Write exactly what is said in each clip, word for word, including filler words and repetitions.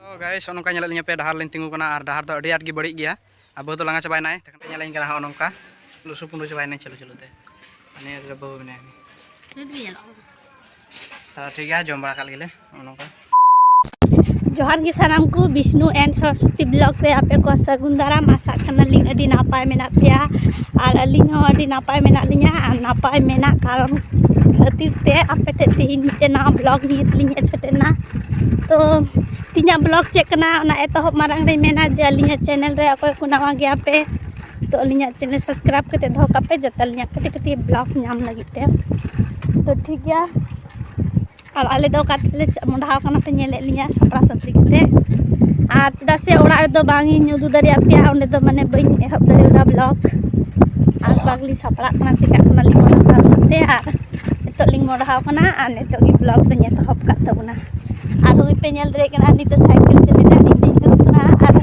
ᱛᱚ ᱜᱟᱭᱤᱥ, ᱱᱚᱜᱼᱚ ᱱᱚᱝᱠᱟ ᱧᱮᱞᱮᱫ ᱞᱤᱧᱟ ᱯᱮ, ᱰᱟᱦᱟᱨ ᱞᱤᱧ ᱛᱤᱸᱜᱩ ᱠᱟᱱᱟ ᱟᱨ ᱰᱟᱦᱟᱨ ᱫᱚ ᱟᱹᱰᱤ ᱟᱸᱴ ᱜᱮ ᱵᱟᱹᱲᱤᱡ ᱜᱮᱭᱟ᱾ ᱟᱵᱚ ᱫᱚ ᱞᱟᱸᱜᱟ ᱪᱟᱵᱟᱭᱮᱱᱟᱭ, ᱛᱚᱠᱷᱚᱱ ᱧᱮᱞᱮᱧ ᱠᱟᱱᱟ ᱦᱚᱸᱜᱼᱚ ᱱᱚᱝᱠᱟ ᱞᱩᱥᱩ ᱯᱩᱸᱰᱩ ᱪᱟᱵᱟᱭᱮᱱᱟᱭ ᱪᱟᱹᱞᱩ ᱪᱟᱹᱞᱩ ᱛᱮ᱾ ᱱᱤᱭᱟᱹ ᱨᱮ ᱵᱟᱹᱦᱩ ᱢᱮᱱᱟᱭᱟ᱾ ᱛᱚ ᱴᱷᱤᱠ ᱜᱮᱭᱟ, ᱡᱚᱢ ᱵᱟᱲᱟ ᱠᱟᱜ ᱞᱮᱜᱮᱞᱮ ᱱᱚᱜᱼᱚ ᱱᱚᱝᱠᱟ᱾ ᱡᱚᱦᱟᱨ ᱜᱮ ᱥᱟᱱᱟᱢ ᱠᱚ, ᱵᱤᱥᱱᱩ and ᱥᱚᱨᱚᱥᱚᱛᱤ vlog ᱨᱮ ᱟᱯᱮ ᱠᱚ ᱥᱟᱹᱜᱩᱱ ᱫᱟᱨᱟᱢ᱾ ᱟᱥᱟᱜ ᱠᱟᱱᱟᱞᱤᱧ ᱟᱹᱰᱤ ᱱᱟᱯᱟᱭ ᱢᱮᱱᱟᱜ ᱯᱮᱭᱟ ᱟᱨ ᱟᱹᱞᱤᱧ ᱦᱚᱸ ᱟᱹᱰᱤ ᱱᱟᱯᱟᱭ ᱢᱮᱱᱟᱜ ᱞᱤᱧᱟ᱾ ᱟᱨ ᱱᱟᱯᱟᱭ ᱢᱮᱱᱟᱜ ᱠᱟᱨᱚᱱ ᱠᱷᱟᱹᱛᱤᱨ ᱛᱮ ᱟᱯᱮ ᱴᱷᱮᱱ ᱛᱮᱦᱮᱧ ᱢᱤᱫᱴᱮᱱ ᱱᱟᱣᱟ vlog ᱱᱤᱭᱮ ᱛᱮᱞᱤᱧ ᱦᱮᱡ ᱥᱮᱴᱮᱨ ᱮᱱᱟ᱾ ᱛᱚ ᱛᱮᱦᱮᱧᱟᱜ vlog ᱪᱮᱫ ᱠᱟᱱᱟ, ᱚᱱᱟ ᱮᱛᱚᱦᱚᱵ ᱢᱟᱲᱟᱝ ᱨᱮᱧ ᱢᱮᱱᱟ ᱡᱮ ᱟᱹᱞᱤᱧᱟᱜ channel ᱨᱮ ᱚᱠᱚᱭ ᱠᱚ ᱱᱟᱣᱟ ᱜᱮᱭᱟ ᱯᱮ, ᱛᱚ ᱟᱹᱞᱤᱧᱟᱜ channel subscribe ᱠᱟᱛᱮ ᱫᱚᱦᱚ ᱠᱟᱜ ᱯᱮ, ᱡᱟᱛᱮ ᱟᱹᱞᱤᱧᱟᱜ ᱠᱟᱹᱴᱤᱡ ᱠᱟᱹᱴᱤᱡ vlog ᱧᱟᱢ ᱞᱟᱹᱜᱤᱫ ᱛᱮ᱾ ᱛᱚ ᱴᱷᱤᱠ ᱜᱮᱭᱟ, ᱟᱨ ᱟᱞᱮ ᱫᱚ ᱚᱠᱟ ᱛᱮᱞᱮ ᱪᱟ-, ᱢᱚᱰᱷᱟᱣ ᱠᱟᱱᱟ ᱯᱮ ᱧᱮᱞᱮᱫ ᱞᱤᱧᱟ ᱥᱟᱯᱲᱟᱣ ᱥᱟᱯᱲᱤ ᱠᱟᱛᱮ᱾ ᱟᱨ ᱪᱮᱫᱟᱜ ᱥᱮ ᱚᱲᱟᱜ ᱨᱮᱫᱚ ᱵᱟᱝ ᱤᱧ ᱩᱫᱩᱜ ᱫᱟᱲᱮᱭᱟᱜ ᱯᱮᱭᱟ, ᱚᱸᱰᱮ ᱫᱚ ᱢᱟᱱᱮ ᱵᱟᱹᱧ ᱮᱦᱚᱵ ᱫᱟᱲᱮᱭᱟᱫᱟ vlog᱾ ᱟᱨ ᱵᱟᱝᱞᱤᱧ ᱥᱟᱯᱲᱟᱜ ᱠᱟᱱᱟ, ᱪᱮᱠᱟᱜ ᱠᱟᱱᱟᱞᱤᱧ ᱚᱱᱟ ᱠᱟᱨᱚᱱ ᱛᱮ᱾ ᱟᱨ ᱱᱤᱛᱚᱜ ᱞᱤᱧ ᱢᱚᱰᱷᱟᱣ ᱠᱟᱱᱟ ᱟᱨ ᱱᱤᱛᱚᱜ ᱜᱮ vlog ᱫᱚᱧ ᱮᱛᱚᱦᱚᱵ ᱠᱟᱜ ᱛᱟᱵᱚᱱᱟ᱾ ᱟᱨ ᱦᱚᱸᱜᱼᱚᱭ ᱯᱮ ᱧᱮᱞ ᱫᱟᱲᱮᱭᱟᱜ ᱠᱟᱱᱟ, ᱱᱤᱛᱚᱜ ᱥᱟᱭᱠᱮᱞ ᱪᱟᱹᱞᱩᱭᱮᱫᱟ, ᱤᱧ ᱫᱩᱧ ᱫᱩᱲᱩᱵ ᱠᱟᱱᱟ᱾ ᱟᱨ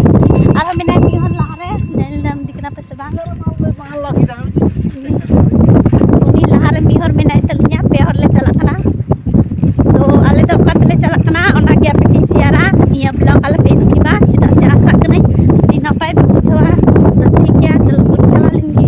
ᱟᱨᱦᱚᱸ ᱢᱮᱱᱟᱭ ᱢᱤᱫ ᱦᱚᱲ ᱞᱟᱦᱟᱨᱮ, ᱧᱮᱞ ᱧᱟᱢ ᱤᱫᱤ ᱠᱟᱱᱟ ᱯᱮ ᱥᱮ ᱵᱟᱝ? ᱩᱱᱤ ᱞᱟᱦᱟᱨᱮ ᱢᱤᱫ ᱦᱚᱲ ᱢᱮᱱᱟᱭ ᱛᱟᱹᱞᱤᱧᱟ, ᱯᱮ ᱦᱚᱲ ᱞᱮ ᱪᱟᱞᱟᱜ ᱠᱟᱱᱟ᱾ ᱛᱚ ᱟᱞᱮ ᱫᱚ ᱚᱠᱟ ᱛᱮᱞᱮ ᱪᱟᱞᱟᱜ ᱠᱟᱱᱟ, ᱚᱱᱟᱜᱮ ᱟᱯᱮ ᱴᱷᱮᱱ ᱥᱮᱭᱟᱨᱟ᱾ ᱱᱤᱭᱟᱹ vlog ᱟᱞᱚ ᱯᱮ skip ᱟ, ᱪᱮᱫᱟᱜ ᱥᱮ ᱟᱥᱟᱜ ᱠᱟᱹᱱᱟᱹᱧ ᱟᱹᱰᱤ ᱱᱟᱯᱟᱭ ᱯᱮ ᱵᱩᱡᱷᱟᱹᱣᱟ᱾ ᱛᱚ ᱴᱷᱤᱠ ᱜᱮᱭᱟ, ᱪᱚᱞᱚ ᱵᱚᱱ ᱪᱟᱞᱟᱣ ᱞᱮᱱ ᱜᱮ᱾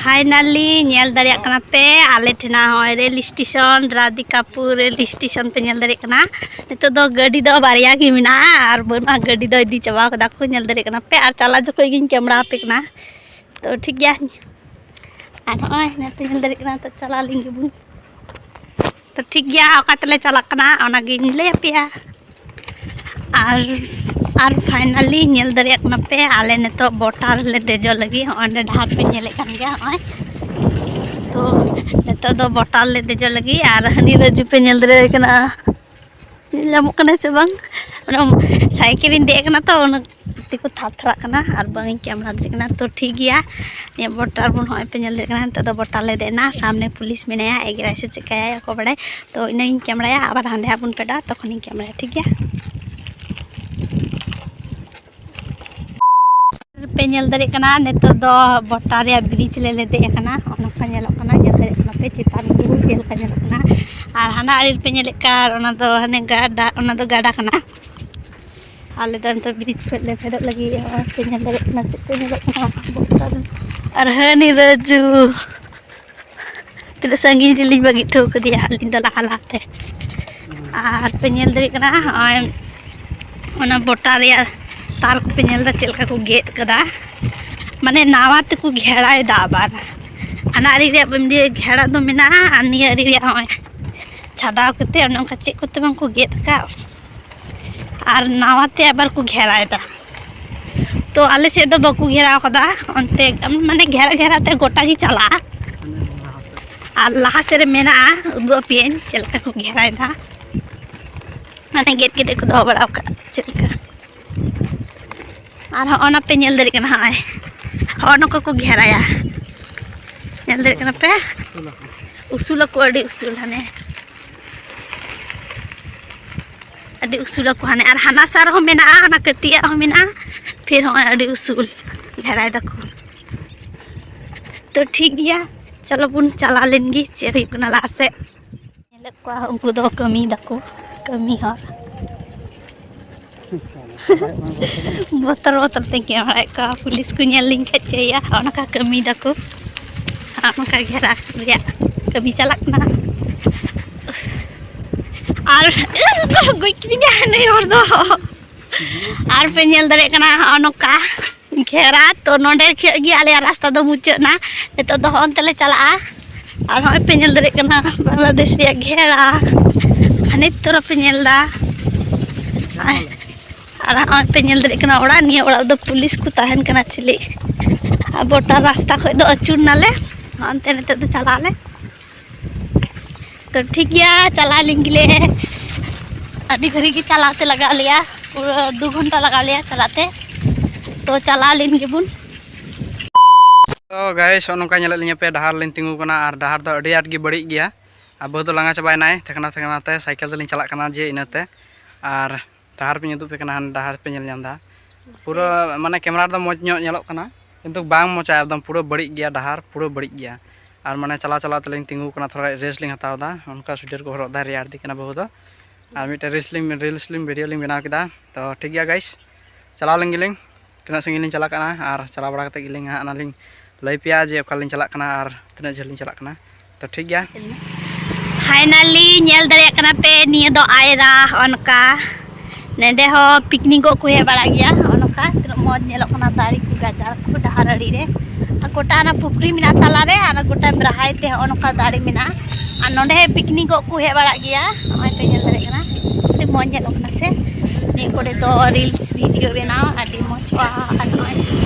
Finally ᱧᱮᱞ ᱫᱟᱲᱮᱭᱟᱜ ᱠᱟᱱᱟ ᱯᱮ, ᱟᱞᱮ ᱴᱷᱮᱱᱟᱜ ᱱᱚᱜᱼᱚᱭ rail station, Radhikapur rail station ᱯᱮ ᱧᱮᱞ ᱫᱟᱲᱮᱭᱟᱜ ᱠᱟᱱᱟ᱾ ᱱᱤᱛᱚᱜ ᱫᱚ ᱜᱟᱹᱰᱤ ᱫᱚ ᱵᱟᱨᱭᱟ ᱜᱮ ᱢᱮᱱᱟᱜᱼᱟ ᱟᱨ ᱵᱟᱹᱱᱩᱜᱼᱟ, ᱜᱟᱹᱰᱤ ᱫᱚ ᱤᱫᱤ ᱪᱟᱵᱟ ᱠᱟᱫᱟ ᱠᱚ, ᱧᱮᱞ ᱫᱟᱲᱮᱭᱟᱜ ᱠᱟᱱᱟ ᱯᱮ᱾ ᱟᱨ ᱪᱟᱞᱟᱜ ᱡᱚᱠᱷᱚᱡ ᱜᱤᱧ ᱠᱮᱢᱮᱨᱟ ᱟᱯᱮ ᱠᱟᱱᱟ᱾ ᱛᱚ ᱴᱷᱤᱠ ᱜᱮᱭᱟ, ᱟᱨ ᱱᱚᱜᱼᱚᱭ ᱱᱤᱛᱚᱜ ᱧᱮᱞ ᱫᱟᱲᱮᱭᱟᱜ ᱠᱟᱱᱟ, ᱛᱚ ᱪᱟᱞᱟᱣ ᱞᱮᱱ ᱜᱮᱵᱚᱱ᱾ ᱛᱚ ᱴᱷᱤᱠ ᱜᱮᱭᱟ, ᱚᱠᱟ ᱛᱮᱞᱮ ᱪᱟᱞᱟᱜ ᱠᱟᱱᱟ ᱚᱱᱟᱜᱤᱧ ᱞᱟᱹᱭ ᱟᱯᱮᱭᱟ᱾ ᱟᱨ, ᱟᱨ finally ᱧᱮᱞ ᱫᱟᱲᱮᱭᱟᱜ ᱠᱟᱱᱟ ᱯᱮ, ᱟᱞᱮ ᱱᱤᱛᱚᱜ ᱵᱚᱴᱟ ᱨᱮᱞᱮ ᱫᱮᱡᱚᱜ ᱞᱟᱹᱜᱤᱫ᱾ ᱦᱚᱸᱜᱼᱚᱭ ᱱᱚᱸᱰᱮ ᱰᱟᱦᱟᱨ ᱯᱮ ᱧᱮᱞᱮᱫ ᱠᱟᱱ ᱜᱮᱭᱟ, ᱦᱚᱸᱜᱼᱚᱭ᱾ ᱛᱚ ᱱᱤᱛᱚᱜ ᱫᱚ ᱵᱚᱴᱟ ᱨᱮᱞᱮ ᱫᱮᱡᱚᱜ ᱞᱟᱹᱜᱤᱫ᱾ ᱟᱨ ᱦᱟᱹᱱᱤ ᱨᱟᱹᱡᱩ ᱯᱮ ᱧᱮᱞ ᱫᱟᱲᱮᱭᱟᱭ ᱠᱟᱱᱟ, ᱧᱮᱞ ᱧᱟᱢᱚᱜ ᱠᱟᱱᱟᱭ ᱥᱮ ᱵᱟᱝ? ᱚᱱᱟ ᱥᱟᱭᱠᱮᱞ ᱨᱤᱧ ᱫᱮᱡ ᱟᱠᱟᱱᱟ ᱛᱚ, ᱚᱱᱟ ᱛᱤ ᱠᱚ ᱛᱷᱟᱨ ᱛᱷᱟᱨᱟᱜ ᱠᱟᱱᱟ ᱟᱨ ᱵᱟᱝ ᱤᱧ ᱠᱮᱢᱮᱨᱟ ᱫᱟᱲᱮᱭᱟᱜ ᱠᱟᱱᱟ᱾ ᱛᱚ ᱴᱷᱤᱠ ᱜᱮᱭᱟ, ᱱᱤᱭᱟᱹ ᱵᱚᱴᱟ ᱨᱮᱵᱚᱱ, ᱦᱚᱸᱜᱼᱚᱭ ᱯᱮ ᱧᱮᱞ ᱫᱟᱲᱮᱭᱟᱜ ᱠᱟᱱᱟ, ᱱᱤᱛᱚᱜ ᱫᱚ ᱵᱚᱴᱟ ᱨᱮᱞᱮ ᱫᱮᱡ ᱮᱱᱟ᱾ ᱥᱟᱢᱱᱮ ᱯᱩᱞᱤᱥ ᱢᱮᱱᱟᱭᱟ, ᱮᱜᱮᱨᱟᱭ ᱥᱮ ᱪᱤᱠᱟᱹᱭᱟᱭ ᱚᱠᱚᱭ ᱵᱟᱲᱟᱭ᱾ ᱛᱚ ᱤᱱᱟᱹᱜ ᱤᱧ ᱠᱮᱢᱮᱨᱟᱭᱟ, ᱟᱵᱟᱨ ᱦᱟᱸᱰᱮ ᱦᱟᱸᱜ ᱵᱚᱱ ᱯᱷᱮᱰᱚᱜᱼᱟ, ᱛᱚᱠᱷᱚᱱᱤᱧ ᱠᱮᱢᱮᱨᱟᱭᱟ, ᱴᱷᱤᱠ ᱜᱮᱭᱟ? ᱯᱮ ᱧᱮᱞ ᱫᱟᱲᱮᱭᱟᱜ ᱠᱟᱱᱟ, ᱱᱤᱛᱚᱜ ᱫᱚ ᱵᱚᱴᱟ ᱨᱮᱭᱟᱜ bridge ᱞᱮ ᱞᱮᱫᱮᱡ ᱟᱠᱟᱱᱟ᱾ ᱚᱱᱟ ᱠᱚ ᱧᱮᱞᱚᱜ ᱠᱟᱱᱟ, ᱧᱮᱞ ᱫᱟᱲᱮᱭᱟᱜ ᱠᱟᱱᱟ ᱯᱮ, ᱪᱮᱛᱟᱱ ᱵᱩᱨᱩ ᱪᱮᱫ ᱞᱮᱠᱟ ᱧᱮᱞᱚᱜ ᱠᱟᱱᱟ᱾ ᱟᱨ ᱦᱟᱱᱟ ᱟᱲᱮ ᱨᱮᱯᱮ ᱧᱮᱞᱮᱫ ᱠᱟᱱ, ᱚᱱᱟ ᱫᱚ ᱦᱟᱱᱮ ᱜᱟᱰᱟ, ᱚᱱᱟ ᱫᱚ ᱜᱟᱰᱟ ᱠᱟᱱᱟ᱾ ᱟᱞᱮ ᱫᱚ ᱱᱤᱛᱚᱜ bridge ᱠᱷᱚᱱ ᱞᱮ ᱯᱷᱮᱰᱚᱜ ᱞᱟᱹᱜᱤᱫ᱾ ᱦᱚᱸᱜᱼᱚᱭ ᱯᱮ ᱧᱮᱞ ᱫᱟᱲᱮᱭᱟᱜ ᱠᱟᱱᱟ ᱪᱮᱫ ᱠᱚ ᱧᱮᱞᱚᱜ ᱠᱟᱱᱟ ᱵᱚᱴᱟ ᱨᱮ᱾ ᱟᱨ ᱦᱟᱹᱱᱤ ᱨᱟᱹᱡᱩ ᱛᱤᱱᱟᱹᱜ ᱥᱟᱺᱜᱤᱧ ᱨᱮᱞᱤᱧ ᱵᱟᱹᱜᱤ ᱦᱚᱴᱚ ᱠᱟᱫᱮᱭᱟ ᱟᱹᱞᱤᱧ ᱫᱚ ᱞᱟᱦᱟ ᱞᱟᱦᱟᱛᱮ᱾ ᱟᱨ ᱯᱮ ᱧᱮᱞ ᱫᱟᱲᱮᱭᱟᱜ ᱠᱟᱱᱟ, ᱦᱚᱸᱜᱼᱚᱭ ᱚᱱᱟ ᱵᱚᱴᱟ ᱨᱮᱭᱟᱜ ᱛᱟᱨ ᱠᱚᱯᱮ ᱧᱮᱞ ᱮᱫᱟ ᱪᱮᱫ ᱞᱮᱠᱟ ᱠᱚ ᱜᱮᱫ ᱠᱟᱫᱟ, ᱢᱟᱱᱮ ᱱᱟᱣᱟ ᱛᱮᱠᱚ ᱜᱷᱮᱲᱟᱭᱮᱫᱟ ᱟᱵᱟᱨ᱾ ᱦᱟᱱᱟ ᱟᱲᱮ ᱨᱮᱭᱟᱜ ᱵᱮᱱ ᱡᱮ ᱜᱷᱮᱲᱟ ᱫᱚ ᱢᱮᱱᱟᱜᱼᱟ, ᱟᱨ ᱱᱤᱭᱟᱹ ᱟᱲᱮ ᱨᱮᱭᱟᱜ ᱦᱚᱸᱜᱼᱚᱭ ᱪᱷᱟᱰᱟᱣ ᱠᱟᱛᱮ ᱚᱱᱮ ᱚᱱᱠᱟ ᱪᱮᱫ ᱠᱚᱛᱮ ᱵᱟᱝ ᱠᱚ ᱜᱮᱫ ᱟᱠᱟᱫ, ᱟᱨ ᱱᱟᱣᱟ ᱛᱮ ᱟᱵᱟᱨ ᱠᱚ ᱜᱷᱮᱨᱟᱭᱮᱫᱟ᱾ ᱛᱚ ᱟᱞᱮ ᱥᱮᱫ ᱫᱚ ᱵᱟᱠᱚ ᱜᱷᱮᱨᱟᱣ ᱠᱟᱫᱟ, ᱚᱱᱛᱮ ᱢᱟᱱᱮ ᱜᱷᱮᱨᱟ ᱜᱷᱮᱨᱟ ᱛᱮ ᱜᱚᱴᱟ ᱜᱮ ᱪᱟᱞᱟᱜᱼᱟ᱾ ᱟᱨ ᱞᱟᱦᱟ ᱥᱮᱫ ᱨᱮ ᱢᱮᱱᱟᱜᱼᱟ, ᱩᱫᱩᱜ ᱟᱯᱮᱭᱟᱹᱧ ᱪᱮᱫ ᱞᱮᱠᱟ ᱠᱚ ᱜᱷᱮᱨᱟᱭᱮᱫᱟ, ᱢᱟᱱᱮ ᱜᱮᱫ ᱠᱟᱛᱮ ᱠᱚ ᱫᱚᱦᱚ ᱵᱟᱲᱟ ᱟᱠᱟᱫ ᱪᱮᱫ ᱞᱮᱠᱟ᱾ ᱟᱨ ᱦᱚᱸᱜᱼᱚ ᱱᱟ ᱯᱮ ᱧᱮᱞ ᱫᱟᱲᱮᱭᱟᱜ ᱠᱟᱱᱟ, ᱦᱚᱸᱜᱼᱚᱭ ᱦᱚᱸᱜᱼᱚ ᱱᱟ ᱠᱚᱠᱚ ᱜᱷᱮᱨᱟᱭᱟ, ᱧᱮᱞ ᱫᱟᱲᱮᱭᱟᱜ ᱠᱟᱱᱟ ᱯᱮ, ᱩᱥᱩᱞ ᱟᱠᱚ, ᱟᱹᱰᱤ ᱩᱥᱩᱞ, ᱦᱟᱱᱮ ᱟᱹᱰᱤ ᱩᱥᱩᱞ ᱟᱠᱚ ᱦᱟᱱᱮ, ᱟᱨ ᱦᱟᱱᱟ ᱥᱟ ᱨᱮᱦᱚᱸ ᱢᱮᱱᱟᱜᱼᱟ, ᱚᱱᱟ ᱠᱟᱹᱴᱤᱡ ᱟᱜ ᱦᱚᱸ ᱢᱮᱱᱟᱜᱼᱟ, ᱯᱷᱤᱨ ᱦᱚᱸᱜᱼᱚᱭ ᱟᱹᱰᱤ ᱩᱥᱩᱞ ᱜᱷᱮᱨᱟᱭ ᱫᱟᱠᱚ᱾ ᱛᱚ ᱴᱷᱤᱠ ᱜᱮᱭᱟ, ᱪᱚᱞᱚ ᱵᱚᱱ ᱪᱟᱞᱟᱣ ᱞᱮᱱ ᱜᱮ, ᱪᱮᱫ ᱦᱩᱭᱩᱜ ᱠᱟᱱᱟ ᱞᱟᱦᱟ ᱥᱮᱫ᱾ ᱧᱮᱞᱮᱫ ᱠᱚᱣᱟ ᱩᱱᱠᱩ ᱫᱚ ᱠᱟᱹᱢᱤ ᱫᱟᱠᱚ, ᱠᱟᱹᱢᱤ ᱦᱚᱲ᱾ ᱵᱚᱛᱚᱨ ᱵᱚᱛᱚᱨ ᱛᱮᱧ ᱠᱮᱢᱮᱨᱟᱭᱮᱫ ᱠᱚᱣᱟ, ᱯᱩᱞᱤᱥ ᱠᱚ ᱧᱮᱞ ᱞᱤᱧ ᱠᱷᱟᱡ ᱪᱮᱫ ᱦᱩᱭᱩᱜᱼᱟ? ᱚᱱᱠᱟ ᱠᱟᱹᱢᱤ ᱫᱟᱠᱚ, ᱚᱱᱠᱟ ᱜᱷᱮᱨᱟ ᱨᱮᱭᱟᱜ ᱠᱟᱹᱢᱤ ᱪᱟᱞᱟᱜ ᱠᱟᱱᱟ᱾ ᱟᱨ ᱜᱚᱡ ᱠᱤᱫᱤᱧᱟ ᱱᱩᱭ ᱦᱚᱲ ᱫᱚ᱾ ᱟᱨ ᱯᱮ ᱧᱮᱞ ᱫᱟᱲᱮᱭᱟᱜ ᱠᱟᱱᱟ ᱦᱚᱸᱜᱼᱚ ᱱᱚᱝᱠᱟ ᱜᱷᱮᱨᱟ᱾ ᱛᱚ ᱱᱚᱸᱰᱮ ᱠᱷᱚᱡ ᱜᱮ ᱟᱞᱮᱭᱟᱜ ᱨᱟᱥᱛᱟ ᱫᱚ ᱢᱩᱪᱟᱹᱫ ᱮᱱᱟ᱾ ᱱᱤᱛᱚᱜ ᱫᱚ ᱦᱚᱸᱜᱼᱚ ᱱᱚᱱᱛᱮ ᱞᱮ ᱪᱟᱞᱟᱜᱼᱟ᱾ ᱟᱨ ᱦᱚᱸᱜᱼᱚᱭ ᱯᱮ ᱧᱮᱞ ᱫᱟᱲᱮᱭᱟᱜ ᱠᱟᱱᱟ ᱵᱟᱝᱞᱟᱫᱮᱥ ᱨᱮᱭᱟᱜ ᱜᱷᱮᱨᱟ᱾ ᱦᱟᱱᱮ ᱛᱚᱨᱚ ᱯᱮ ᱧᱮᱞ ᱮᱫᱟ᱾ ᱟᱨ ᱦᱚᱸᱜᱼᱚᱭ ᱯᱮ ᱧᱮᱞ ᱫᱟᱲᱮᱭᱟᱜ ᱠᱟᱱᱟ ᱚᱲᱟᱜ, ᱱᱤᱭᱟᱹ ᱚᱲᱟᱜ ᱨᱮᱫᱚ ᱯᱩᱞᱤᱥ ᱠᱚ ᱛᱟᱦᱮᱱ ᱠᱟᱱᱟ ᱪᱤᱞᱤ᱾ ᱟᱨ ᱵᱚᱴᱟ ᱨᱟᱥᱛᱟ ᱠᱷᱚᱡ ᱫᱚ ᱟᱹᱪᱩᱨ ᱱᱟᱞᱮ, ᱦᱟᱱᱛᱮ ᱱᱤᱛᱚᱜ ᱫᱚ ᱪᱟᱞᱟᱜ ᱟᱞᱮ᱾ ᱛᱚ ᱴᱷᱤᱠ ᱜᱮᱭᱟ, ᱪᱟᱞᱟᱣ ᱞᱮᱱ ᱜᱮᱞᱮ᱾ ᱟᱹᱰᱤ ᱜᱷᱟᱹᱲᱤᱡ ᱜᱮ ᱪᱟᱞᱟᱣ ᱛᱮ ᱞᱟᱜᱟᱣ ᱞᱮᱭᱟ, ᱯᱩᱨᱟᱹ ᱫᱩ ᱜᱷᱚᱱᱴᱟ ᱞᱟᱜᱟᱣ ᱞᱮᱭᱟ ᱪᱟᱞᱟᱜ ᱛᱮ᱾ ᱛᱚ ᱪᱟᱞᱟᱣ ᱞᱮᱱ ᱜᱮᱵᱚᱱ᱾ ᱛᱚ ᱜᱟᱭᱥ, ᱱᱚᱜᱼᱚ ᱱᱚᱝᱠᱟ ᱧᱮᱞᱮᱫ ᱞᱤᱧᱟ ᱯᱮ, ᱰᱟᱦᱟᱨ ᱞᱤᱧ ᱛᱤᱸᱜᱩ ᱠᱟᱱᱟ ᱟᱨ ᱰᱟᱦᱟᱨ ᱫᱚ ᱟᱹᱰᱤ ᱟᱸᱴ ᱜᱮ ᱵᱟᱹᱲᱤᱡ ᱜᱮᱭᱟ᱾ ᱟᱨ ᱵᱟᱹᱦᱩ ᱫᱚ ᱞᱟᱸᱜᱟ ᱪᱟᱵᱟᱭᱮᱱᱟᱭ ᱛᱷᱮᱠᱱᱟ ᱛᱷᱮᱠᱱᱟ ᱛᱮ, ᱥᱟᱭᱠᱮᱞ ᱛᱮᱞᱤᱧ ᱪᱟᱞᱟᱜ ᱠᱟᱱᱟ ᱡᱮ ᱤᱱᱟᱹᱛᱮ᱾ ᱟᱨ ᱰᱟᱦᱟᱨ ᱯᱮ ᱩᱫᱩᱜ ᱯᱮ ᱠᱟᱱᱟ, ᱦᱟᱱᱮ ᱰᱟᱦᱟᱨ ᱯᱮ ᱧᱮᱞ ᱧᱟᱢ ᱮᱫᱟ᱾ ᱯᱩᱨᱟᱹ ᱢᱟᱱᱮ ᱠᱮᱢᱮᱨᱟ ᱨᱮᱫᱚ ᱢᱚᱡᱽ ᱧᱚᱜ ᱧᱮᱞᱚᱜ ᱠᱟᱱᱟ, ᱠᱤᱱᱛᱩ ᱵᱟᱝ ᱢᱚᱡᱟ, ᱮᱠᱫᱚᱢ ᱯᱩᱨᱟᱹ ᱵᱟᱹᱲᱤᱡ ᱜᱮᱭᱟ ᱰᱟᱦᱟᱨ, ᱯᱩᱨᱟᱹ ᱵᱟᱹᱲᱤᱡ ᱜᱮᱭᱟ᱾ ᱟᱨ ᱢᱟᱱᱮ ᱪᱟᱞᱟᱣ ᱪᱟᱞᱟᱣ ᱛᱮᱞᱤᱧ ᱛᱤᱸᱜᱩ ᱠᱟᱱᱟ, ᱛᱷᱚᱲᱟ ᱨᱮᱥᱴ ᱞᱤᱧ ᱦᱟᱛᱟᱣ ᱮᱫᱟ᱾ ᱚᱱᱠᱟ ᱥᱩᱭᱮᱴᱟᱨ ᱠᱚ ᱦᱚᱨᱚᱜ ᱮᱫᱟ, ᱨᱮᱭᱟᱲ ᱫᱤ ᱠᱟᱱᱟ ᱵᱟᱹᱦᱩ ᱫᱚ᱾ ᱟᱨ ᱢᱤᱫᱴᱮᱱ ᱨᱤᱞᱥ ᱞᱤᱧ ᱨᱤᱞᱥ ᱞᱤᱧ ᱵᱷᱤᱰᱤᱭᱳ ᱞᱤᱧ ᱵᱮᱱᱟᱣ ᱠᱮᱫᱟ᱾ ᱛᱚ ᱴᱷᱤᱠ ᱜᱮᱭᱟ ᱜᱟᱭᱥ, ᱪᱟᱞᱟᱣ ᱞᱮᱱ ᱜᱮᱞᱤᱧ, ᱛᱤᱱᱟᱹᱜ ᱥᱟᱺᱜᱤᱧ ᱞᱤᱧ ᱪᱟᱞᱟᱜ ᱠᱟᱱᱟ ᱟᱨ ᱪᱟᱞᱟᱣ ᱵᱟᱲᱟ ᱠᱟᱛᱮ ᱜᱮᱞᱤᱧ ᱦᱟᱸᱜ ᱚᱱᱟᱞᱤᱧ ᱞᱟᱹᱭ ᱯᱮᱭᱟ ᱡᱮ ᱚᱠᱟ ᱞᱤᱧ ᱪᱟᱞᱟᱜ ᱠᱟᱱᱟ ᱟᱨ ᱛᱤᱱᱟᱹᱜ ᱡᱷᱟᱹᱞ ᱞᱤᱧ ᱪᱟᱞᱟᱜ ᱠᱟᱱᱟ᱾ ᱛᱚ ᱴᱷᱤᱠ ᱜᱮᱭᱟ᱾ ᱯᱷᱟᱭᱱᱟᱞᱤ ᱧᱮᱞ ᱫᱟᱲᱮᱭᱟᱜ ᱠᱟᱱᱟ ᱯᱮ, ᱱᱤᱭᱟᱹ ᱫᱚ ᱟᱭᱨᱟ ᱦᱚᱸᱜᱼᱚ ᱱᱚᱝᱠᱟ᱾ ᱱᱚᱸᱰᱮ ᱦᱚᱸ ᱯᱤᱠᱱᱤᱠᱚᱜ ᱠᱚ ᱦᱮᱡ ᱵᱟᱲᱟᱜ ᱜᱮᱭᱟ᱾ ᱦᱚᱸᱜᱼᱚ ᱱᱚᱝᱠᱟ ᱛᱤᱱᱟᱹᱜ ᱢᱚᱡᱽ ᱧᱮᱞᱚᱜ ᱠᱟᱱᱟ ᱫᱟᱨᱮ ᱠᱚ, ᱜᱟᱡᱟᱲ ᱠᱚ ᱰᱟᱦᱟᱨ ᱟᱲᱮ ᱨᱮ᱾ ᱟᱨ ᱜᱚᱴᱟ ᱚᱱᱟ ᱯᱩᱠᱷᱨᱤ ᱢᱮᱱᱟᱜᱼᱟ ᱛᱟᱞᱟᱨᱮ, ᱟᱨ ᱜᱚᱴᱟ ᱵᱮᱲᱦᱟᱭ ᱛᱮ ᱦᱚᱸᱜᱼᱚ ᱱᱚᱝᱠᱟ ᱫᱟᱨᱮ ᱢᱮᱱᱟᱜᱼᱟ᱾ ᱟᱨ ᱱᱚᱸᱰᱮ ᱯᱤᱠᱱᱤᱠᱚᱜ ᱠᱚ ᱦᱮᱡ ᱵᱟᱲᱟᱜ ᱜᱮᱭᱟ᱾ ᱱᱚᱜᱼᱚᱭ ᱯᱮ ᱧᱮᱞ ᱫᱟᱲᱮᱭᱟᱜ ᱠᱟᱱᱟ, ᱥᱮ ᱢᱚᱡᱽ ᱧᱮᱞᱚᱜ ᱠᱟᱱᱟ ᱥᱮ? ᱱᱤᱭᱟᱹ ᱠᱚᱨᱮ ᱫᱚ ᱨᱤᱞᱥ ᱵᱷᱤᱰᱤᱭᱳ ᱵᱮᱱᱟᱣ ᱟᱹᱰᱤ ᱢᱚᱡᱽ᱾ ᱟᱨ ᱱᱚᱜᱼᱚᱭ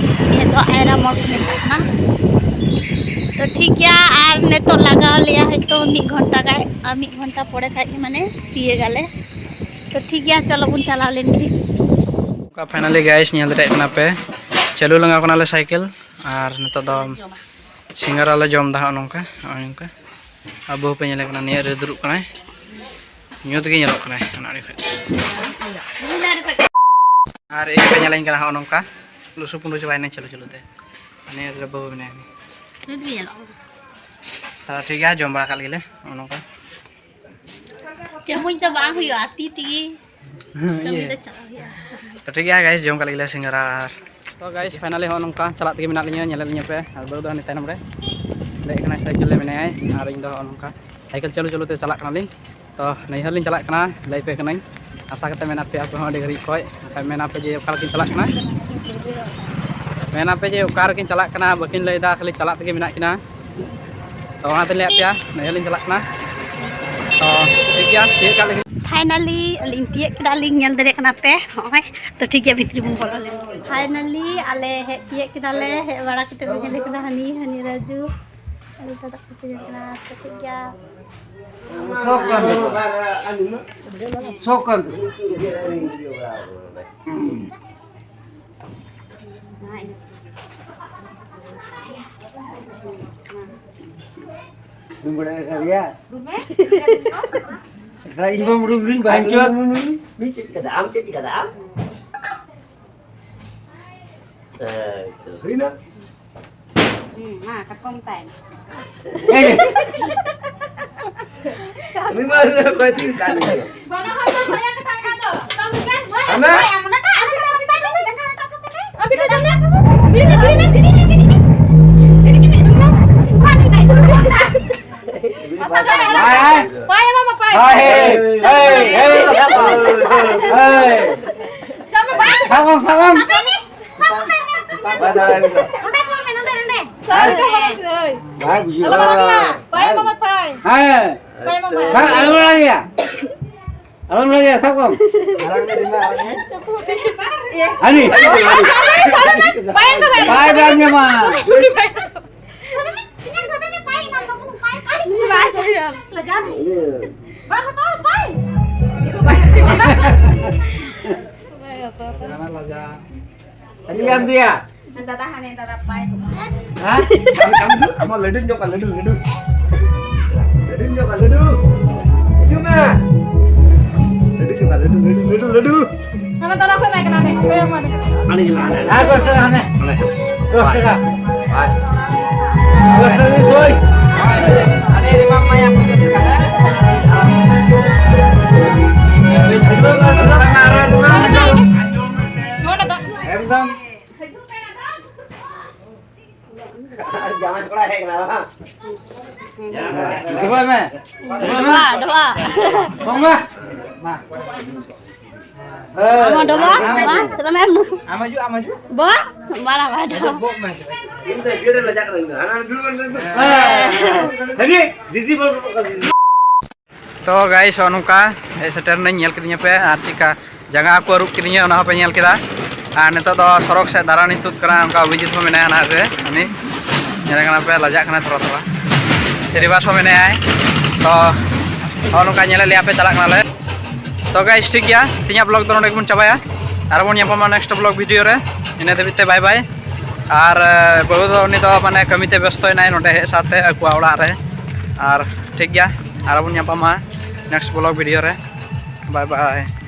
ᱱᱤᱭᱟᱹ ᱫᱚ ᱟᱭᱨᱟ ᱢᱳᱲ ᱠᱚ ᱢᱮᱛᱟᱜ ᱠᱟᱱᱟ᱾ ᱛᱚ ᱴᱷᱤᱠ ᱜᱮᱭᱟ, ᱟᱨ ᱱᱤᱛᱚᱜ ᱞᱟᱜᱟᱣ ᱞᱮᱭᱟ ᱦᱚᱭᱛᱳ ᱢᱤᱫ ᱜᱷᱚᱱᱴᱟ ᱜᱟᱱ, ᱟᱨ ᱢᱤᱫ ᱜᱷᱚᱱᱴᱟ ᱯᱚᱨᱮ ᱠᱷᱟᱡ ᱜᱮ ᱢᱟᱱᱮ ᱛᱤᱭᱟᱹᱜᱟᱞᱮ᱾ ᱛᱚ ᱴᱷᱤᱠ ᱜᱮᱭᱟ, ᱪᱚᱞᱚ ᱵᱚᱱ ᱪᱟᱞᱟᱣ ᱞᱮᱱ ᱜᱮ᱾ ᱚᱱᱠᱟ ᱯᱷᱟᱭᱱᱟᱞᱤ ᱜᱟᱭᱥ, ᱧᱮᱞ ᱫᱟᱲᱮᱭᱟᱜ ᱠᱟᱱᱟ ᱯᱮ, ᱪᱟᱹᱞᱩ ᱞᱟᱸᱜᱟ ᱠᱟᱱᱟᱞᱮ ᱥᱟᱭᱠᱮᱞ᱾ ᱟᱨ ᱱᱤᱛᱚᱜ ᱫᱚ ᱥᱤᱸᱜᱟᱲᱟ ᱞᱮ ᱡᱚᱢ ᱮᱫᱟ ᱦᱟᱸᱜ ᱱᱚᱝᱠᱟ, ᱱᱚᱜᱼᱚᱭ ᱱᱚᱝᱠᱟ᱾ ᱟᱵᱚ ᱦᱚᱸᱯᱮ ᱧᱮᱞᱮ ᱠᱟᱱᱟ, ᱱᱤᱭᱟᱹ ᱨᱮ ᱫᱩᱲᱩᱵ ᱠᱟᱱᱟᱭ, ᱧᱩᱛ ᱜᱮ ᱧᱮᱞᱚᱜ ᱠᱟᱱᱟᱭ ᱚᱱᱟ ᱟᱹᱰᱤ ᱠᱷᱚᱡ᱾ ᱟᱨ ᱤᱧ ᱯᱮ ᱧᱮᱞᱮᱧ ᱠᱟᱱᱟ ᱦᱚᱸᱜᱼᱚ ᱱᱚᱝᱠᱟ, ᱞᱩᱥᱩ ᱯᱩᱸᱰᱩ ᱪᱟᱵᱟᱭᱮᱱᱟᱹᱧ ᱪᱟᱹᱞᱩ ᱪᱟᱹᱞᱩ ᱛᱮ᱾ ᱱᱤᱭᱟᱹ ᱨᱮ ᱵᱟᱹᱦᱩ ᱢᱮᱱᱟᱭᱟ᱾ ᱧᱩᱛ ᱜᱮ ᱧᱮᱞᱚᱜ ᱠᱟᱱᱟ᱾ ᱛᱚ ᱴᱷᱤᱠ ᱜᱮᱭᱟ, ᱡᱚᱢ ᱵᱟᱲᱟ ᱠᱟᱜ ᱞᱮᱜᱮᱞᱮ ᱱᱚᱜᱼᱚ ᱱᱚᱝᱠᱟ᱾ ᱪᱟᱢᱚᱪ ᱫᱚ ᱵᱟᱝ ᱦᱩᱭᱩᱜᱼᱟ, ᱛᱤ ᱛᱮᱜᱮ ᱠᱟᱹᱢᱤ ᱫᱚ ᱪᱟᱞᱟᱜ ᱦᱩᱭᱩᱜᱼᱟ᱾ ᱛᱚ ᱴᱷᱤᱠ ᱜᱮᱭᱟ ᱜᱟᱭᱥ, ᱡᱚᱢ ᱠᱟᱜ ᱞᱮᱜᱮᱞᱮ ᱥᱤᱸᱜᱟᱲᱟ ᱟᱨ ᱛᱚ ᱜᱟᱭᱥ, ᱯᱷᱟᱭᱱᱟᱞᱤ ᱦᱚᱸᱜᱼᱚ ᱱᱚᱝᱠᱟ ᱪᱟᱞᱟᱜ ᱛᱮᱜᱮ ᱢᱮᱱᱟᱜ ᱞᱤᱧᱟ, ᱧᱮᱞᱮᱫ ᱞᱤᱧᱟ ᱯᱮ᱾ ᱟᱨ ᱵᱟᱹᱦᱩ ᱫᱚ ᱦᱟᱱᱮ ᱛᱟᱭᱱᱚᱢ ᱨᱮ ᱫᱮᱡ ᱠᱟᱱᱟᱭ ᱥᱟᱭᱠᱮᱞ ᱨᱮ ᱢᱮᱱᱟᱭᱟ, ᱟᱨ ᱤᱧ ᱫᱚ ᱦᱚᱸᱜᱼᱚ ᱱᱚᱝᱠᱟ ᱥᱟᱭᱠᱮᱞ ᱪᱟᱹᱞᱩ ᱪᱟᱹᱞᱩ ᱛᱮ ᱪᱟᱞᱟᱜ ᱠᱟᱱᱟᱞᱤᱧ᱾ ᱛᱚ ᱱᱟᱹᱭᱦᱟᱹᱨ ᱞᱤᱧ ᱪᱟᱞᱟᱜ ᱠᱟᱱᱟ, ᱞᱟᱹᱭ ᱯᱮ ᱠᱟᱹᱱᱟᱹᱧ᱾ ᱟᱥᱟ ᱠᱟᱛᱮ ᱢᱮᱱᱟᱜ ᱯᱮᱭᱟ ᱟᱯᱮ ᱦᱚᱸ ᱟᱹᱰᱤ ᱜᱷᱟᱹᱲᱤᱡ ᱠᱷᱚᱡ, ᱵᱟᱠᱷᱟᱡ ᱢᱮᱱᱟ ᱯᱮ ᱡᱮ ᱚᱠᱟ ᱨᱮᱠᱤᱱ ᱪᱟᱞᱟᱜ ᱠᱟᱱᱟ, ᱢᱮᱱᱟ ᱯᱮ ᱡᱮ ᱚᱠᱟ ᱨᱮᱠᱤᱱ ᱪᱟᱞᱟᱜ ᱠᱟᱱᱟ, ᱵᱟᱹᱠᱤᱱ ᱞᱟᱹᱭᱫᱟ, ᱠᱷᱟᱹᱞᱤ ᱪᱟᱞᱟᱜ ᱛᱮᱜᱮ ᱢᱮᱱᱟᱜ ᱠᱤᱱᱟ᱾ ᱛᱚ ᱚᱱᱟᱛᱮ ᱞᱟᱹᱭᱟᱫ ᱯᱮᱭᱟ, ᱱᱟᱹᱭᱦᱟᱹᱨ ᱞᱤᱧ ᱪᱟᱞᱟᱜ ᱠᱟᱱᱟ᱾ ᱛᱚ ᱴᱷᱤᱠ ᱜᱮᱭᱟ, ᱛᱤᱭᱳᱜ ᱠᱟᱜ ᱞᱮᱜᱮ᱾ ᱯᱷᱟᱭᱱᱟᱞᱤ ᱟᱹᱞᱤᱧ ᱛᱤᱭᱳᱜ ᱠᱮᱫᱟᱞᱤᱧ, ᱧᱮᱞ ᱫᱟᱲᱮᱭᱟᱜ ᱠᱟᱱᱟ ᱯᱮ ᱱᱚᱜᱼᱚᱭ᱾ ᱛᱚ ᱴᱷᱤᱠ ᱜᱮᱭᱟ, ᱵᱷᱤᱛᱨᱤ ᱵᱚᱱ ᱵᱚᱞᱚ ᱞᱮᱱ ᱜᱮ᱾ ᱯᱷᱟᱭᱱᱟᱞᱤ ᱟᱞᱮ ᱦᱮᱡ ᱛᱤᱭᱳᱜ ᱠᱮᱫᱟᱞᱮ, ᱦᱮᱡ ᱵᱟᱲᱟ ᱠᱟᱛᱮ ᱞᱮ ᱧᱮᱞᱮ ᱠᱟᱱᱟ ᱦᱟᱹᱱᱤ, ᱦᱟᱹᱱᱤ ᱨᱟᱡᱩ, ᱟᱞᱮ ᱫᱟᱫᱟ ᱠᱚ ᱧᱮᱞ ᱠᱟᱱᱟ᱾ ᱛᱚ ᱴᱷᱤᱠ ᱜᱮᱭᱟ᱾ ᱥᱚᱠ ᱠᱟᱱ ᱛᱟᱠᱚᱣᱟ᱾ ᱤᱧ ᱵᱟᱢ ᱨᱩᱢ ᱨᱤᱧ ᱵᱟᱧᱪᱟᱣ᱾ ᱢᱤᱫ ᱪᱮᱫ ᱠᱟᱫᱟ ᱟᱢ, ᱪᱮᱫ ᱪᱤᱠᱟᱹᱫᱟ ᱟᱢ? ᱦᱩᱭᱱᱟ᱾ ᱦᱩᱸ, ᱢᱟ, ᱠᱟᱴᱠᱚᱢ ᱛᱟᱭ᱾ ᱩᱱᱤ ᱢᱟ ᱚᱠᱚᱭ ᱛᱤᱧ ᱠᱟᱱ ᱜᱮᱭᱟ᱾ ᱵᱟᱱᱟ ᱦᱚᱲ ᱫᱚ ᱵᱟᱨᱭᱟ ᱠᱟᱛᱷᱟ ᱢᱮᱱᱟᱜ ᱫᱚ᱾ ᱛᱚ, ᱢᱤᱫᱴᱟᱝ ᱵᱚᱭ, ᱟᱢᱮ? ᱵᱚᱭ, ᱟᱢ ᱚᱱᱟᱴᱟᱜ, ᱟᱢ ᱚᱱᱟᱴᱟᱜ, ᱟᱢ ᱚᱱᱟᱴᱟᱜ, ᱟᱢ ᱚᱱᱟᱴᱟᱜ, ᱟᱢ ᱚᱱᱟᱴᱟᱜ᱾ ᱟᱵᱤᱱ ᱫᱚ ᱡᱚᱢ ᱢᱮ᱾ ᱵᱤᱲᱤ ᱢᱮ, ᱵᱤᱲᱤ ᱢᱮ, ᱵᱤᱲᱤ ᱢᱮ, ᱵᱤᱲᱤ ᱢᱮ᱾ ᱵᱤᱲᱤ ᱢᱮ, ᱵᱤᱲᱤ ᱢᱮ᱾ ᱵᱟᱝ, ᱵᱟᱝ, ᱵᱟᱝ᱾ ᱟᱥᱟ ᱡᱚᱢ ᱢᱮ᱾ ᱦᱟᱭ, ᱦᱟᱭ᱾ ᱵᱟᱭ ᱮᱢᱟᱢᱟ, ᱵᱟᱭ᱾ ᱦᱟᱭ, ᱦᱮᱭ, ᱦᱮᱭ, ᱦᱮᱭ, ᱦᱮᱭ᱾ ᱡᱚᱢ ᱢᱮ, ᱵᱟᱭ᱾ ᱥᱟᱵᱟᱢ, ᱥᱟᱵᱟᱢ᱾ ᱥᱟᱵ ᱢᱮ᱾ ᱥᱟᱵ ᱢᱮ᱾ ᱵᱟᱭ ᱫᱟᱲᱮᱭᱟᱜ ᱠᱟᱱᱟ᱾ ᱱᱚᱰᱮ ᱥᱟᱵ ᱢᱮ, ᱱᱚᱰᱮ, ᱱᱚᱰᱮ᱾ ᱥᱟᱵ ᱢᱮ᱾ ᱵᱟᱭ ᱵᱩᱡᱷᱟᱹᱣᱟ᱾ ᱟᱞᱚᱢ ᱨᱚᱲᱟ᱾ ᱵᱟᱭ ᱮᱢᱟᱢᱟ, ᱵᱟᱭ᱾ ᱦᱮᱸ᱾ ᱵᱟᱭ ᱮᱢᱟᱢᱟ᱾ ᱵᱟᱝ, ᱟᱞᱚᱢ ᱨᱚᱲᱟ ᱜᱮᱭᱟ᱾ ᱟᱞᱚᱢ ᱞᱟᱹᱭᱟ, ᱥᱟᱵ ᱠᱚᱢ᱾ ᱟᱨᱟᱜ ᱢᱮ, ᱨᱤᱢᱟ, ᱟᱨᱟᱜ ᱢᱮ᱾ ᱦᱟᱹᱱᱤ᱾ ᱥᱟᱵ ᱢᱮ, ᱥᱟᱵ ᱢᱮ, ᱥᱟᱵ ᱢᱮ᱾ ᱵᱟᱭ ᱧᱟᱢᱟ᱾ ᱥᱟᱵ ᱢᱮ, ᱤᱧᱟᱹᱜ ᱥᱟᱵ ᱢᱮ, ᱵᱟᱭ ᱧᱟᱢᱟ, ᱵᱟᱭ, ᱵᱟᱭ᱾ ᱵᱟᱭ ᱧᱟᱢᱟ᱾ ᱞᱟᱡᱟᱣ᱾ ᱵᱟᱭ ᱦᱟᱛᱟᱣᱟ, ᱵᱟᱭ᱾ ᱤᱧ ᱫᱚ ᱵᱟᱭ ᱦᱟᱛᱟᱣᱟ᱾ ᱞᱟᱡᱟ᱾ ᱟᱹᱰᱤ ᱜᱟᱱ ᱫᱮᱭᱟ᱾ ᱫᱟᱫᱟ ᱦᱟᱱᱮ ᱫᱟᱫᱟ ᱯᱟᱭ ᱠᱚ᱾ ᱦᱮᱸ? ᱟᱢ ᱫᱚ, ᱟᱢ ᱞᱟᱹᱰᱩ ᱧᱚᱜ ᱠᱟ, ᱞᱟᱹᱰᱩ, ᱞᱟᱹᱰᱩ᱾ ᱞᱟᱹᱰᱩ ᱧᱚᱜ ᱠᱟ, ᱞᱟᱹᱰᱩ᱾ ᱦᱤᱡᱩᱜ ᱢᱮ᱾ ᱞᱟᱹᱰᱩ ᱧᱚᱜ ᱠᱟ, ᱞᱟᱹᱰᱩ, ᱞᱟᱹᱰᱩ, ᱞᱟᱹᱰᱩ, ᱞᱟᱹᱰᱩ᱾ ᱦᱟᱱᱮ ᱫᱟᱫᱟ ᱠᱚ ᱮᱢᱟᱭ ᱠᱟᱱᱟ, ᱦᱟᱱᱮ, ᱠᱚᱭᱚᱜ ᱢᱮ᱾ ᱦᱮᱸ, ᱫᱚᱥ ᱴᱟᱠᱟ ᱦᱟᱱᱮ᱾ ᱫᱚᱥ ᱴᱟᱠᱟ᱾ ᱫᱚᱥ ᱴᱟᱠᱟ ᱫᱤᱱ ᱥᱳᱭ᱾ ᱱᱚᱰᱮ ᱫᱚ᱾ ᱮᱠᱫᱚᱢ᱾ ᱡᱟᱶᱟᱭ ᱠᱚᱲᱟ ᱦᱮᱡ ᱠᱟᱱᱟ ᱵᱟᱝ? ᱰᱚᱵᱟᱭ ᱢᱮ᱾ ᱰᱚᱵᱟ, ᱰᱚᱵᱟ᱾ ᱵᱟᱝ ᱢᱟ᱾ ᱢᱟ᱾ ᱟᱢ ᱦᱚᱸ ᱰᱚᱵᱟ? ᱢᱟ, ᱛᱚᱵᱮ ᱢᱮ᱾ ᱟᱢ ᱦᱤᱡᱩᱜ, ᱟᱢ ᱦᱤᱡᱩᱜ᱾ ᱵᱟ, ᱢᱟᱨᱟ ᱵᱟ ᱰᱚᱵᱟ᱾ ᱵᱚᱜ ᱢᱮ᱾ ᱤᱧ ᱫᱚ ᱜᱮᱰᱮ ᱞᱟᱡᱟᱜ ᱠᱟᱱᱟ, ᱤᱧ ᱫᱚ᱾ ᱦᱟᱱᱟ ᱫᱩᱲᱩᱵ ᱢᱮ, ᱫᱩᱲᱩᱵ ᱢᱮ᱾ ᱦᱮᱸ᱾ ᱦᱟᱹᱱᱤ ᱫᱤᱫᱤ ᱵᱟᱹᱵᱩ ᱠᱚ ᱠᱟᱹᱢᱤ᱾ ᱛᱚ ᱜᱟᱭᱥ, ᱱᱚᱜᱼᱚ ᱱᱚᱝᱠᱟ ᱦᱮᱡ ᱥᱮᱴᱮᱨ ᱱᱟᱹᱧ, ᱧᱮᱞ ᱠᱤᱫᱤᱧᱟ ᱯᱮ, ᱟᱨ ᱪᱮᱫᱠᱟ ᱡᱟᱸᱜᱟ ᱠᱚ ᱟᱹᱨᱩᱵ ᱠᱤᱫᱤᱧᱟ, ᱚᱱᱟ ᱦᱚᱸᱯᱮ ᱧᱮᱞ ᱠᱮᱫᱟ᱾ ᱟᱨ ᱱᱤᱛᱚᱜ ᱫᱚ ᱥᱚᱲᱚᱠ ᱥᱮᱫ ᱫᱟᱬᱟᱱᱤᱧ ᱛᱩᱫ ᱠᱟᱱᱟ᱾ ᱚᱱᱠᱟ ᱚᱵᱷᱤᱡᱤᱛ ᱦᱚᱸ ᱢᱮᱱᱟᱭᱟ ᱚᱱᱟ ᱨᱮ, ᱩᱱᱤ ᱧᱮᱞᱮ ᱠᱟᱱᱟ ᱯᱮ, ᱞᱟᱡᱟᱜ ᱠᱟᱱᱟᱭ ᱛᱷᱚᱲᱟ ᱛᱷᱚᱲᱟ᱾ ᱥᱨᱤᱵᱟᱥ ᱦᱚᱸ ᱢᱮᱱᱟᱭᱟ᱾ ᱛᱚ ᱱᱚᱜᱼᱚ ᱱᱚᱝᱠᱟ ᱧᱮᱞᱮᱫ ᱞᱮᱭᱟ ᱯᱮ, ᱪᱟᱞᱟᱜ ᱠᱟᱱᱟᱞᱮ᱾ ᱛᱚ ᱜᱟᱭᱥ, ᱴᱷᱤᱠ ᱜᱮᱭᱟ, ᱛᱮᱦᱮᱧᱟᱜ ᱵᱞᱚᱜ ᱫᱚ ᱱᱚᱸᱰᱮ ᱜᱮᱵᱚᱱ ᱪᱟᱵᱟᱭᱟ᱾ ᱟᱨ ᱵᱚᱱ ᱧᱟᱯᱟᱢᱟ ᱱᱮᱠᱥᱴ ᱵᱞᱚᱜ ᱵᱷᱤᱰᱤᱭᱳ ᱨᱮ᱾ ᱤᱱᱟᱹ ᱫᱷᱟᱹᱵᱤᱡ ᱛᱮ ᱵᱟᱭ ᱵᱟᱭ᱾ ᱟᱨ ᱮ, ᱵᱟᱹᱦᱩ ᱫᱚ, ᱩᱱᱤ ᱫᱚ ᱢᱟᱱᱮ ᱠᱟᱹᱢᱤᱛᱮ ᱵᱮᱥᱛᱚᱭᱮᱱᱟᱭ ᱱᱚᱸᱰᱮ ᱦᱮᱡ ᱥᱟᱶᱛᱮ ᱟᱠᱚᱣᱟᱜ ᱚᱲᱟᱜ ᱨᱮ᱾ ᱟᱨ ᱴᱷᱤᱠ ᱜᱮᱭᱟ, ᱟᱨ ᱵᱚᱱ ᱧᱟᱯᱟᱢᱟ ᱱᱮᱠᱥᱴ ᱵᱞᱚᱜ ᱵᱷᱤᱰᱤᱭᱳ ᱨᱮ᱾ ᱵᱟᱭ ᱵᱟᱭ᱾